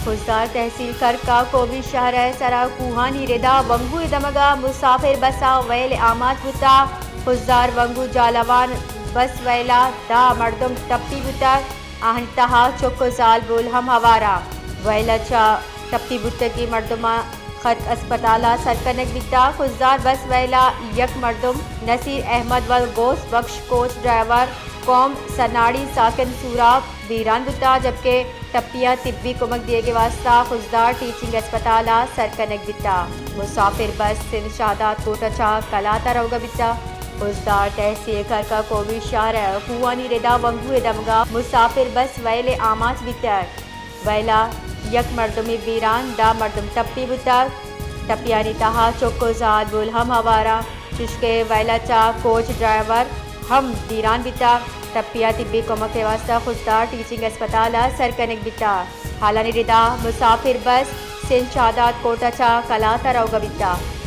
خضدار تحصیل کرک ء کوبی شہر ء سرا کوہانی ردا ونگو ء دمگا مسافر بس ء ویل آماچ بوتا۔ خضدار ونگو جھالاوان بس ویل ء دہ مردم ٹپی بوتگ، آہانی تہا چک ء زالبول ہم ہوار ء۔ ویل ء چہ ٹپی بوتگیں مردماں خرک اسپتال ء سر کنگ بیتا۔ خضدار بس ویل ء یک مردم نصیر احمد و غوث بخش کوچ ڈرائیور قوم سناڑی ساکن سوراب بیران بوتا، جبکہ ٹپیاں طبی کمک دیگ ء واستہ خضدار ٹیچنگ اسپتال ء سر کنگ بیتا۔ مسافر بس سندھ شہداد کوٹ ء چہ کلات ء روگ ء بیتا۔ خضدار تحصیل کرک ء کوبی شہر ء کوہانی ردا ونگو ء دمگا مسافر بس ویل ء آماچ بیتگ۔ ویل ء یک مردمے بیران، دہ مردم ٹپی بوتگ۔ ٹپیانی تہا چک ء زالبول ہم ہوار انت، چشکہ ویل ء چہ کوچ ڈرائیور ہم بیران بیتگ۔ ٹپیاں طبی کمک ء واستہ خضدار ٹیچنگ اسپتال ء سر کنگ بیتگ۔ حالانی ردا مسافر بس سندھ شہداد کوٹ ء چہ کلات ء روگ ء بیتگ۔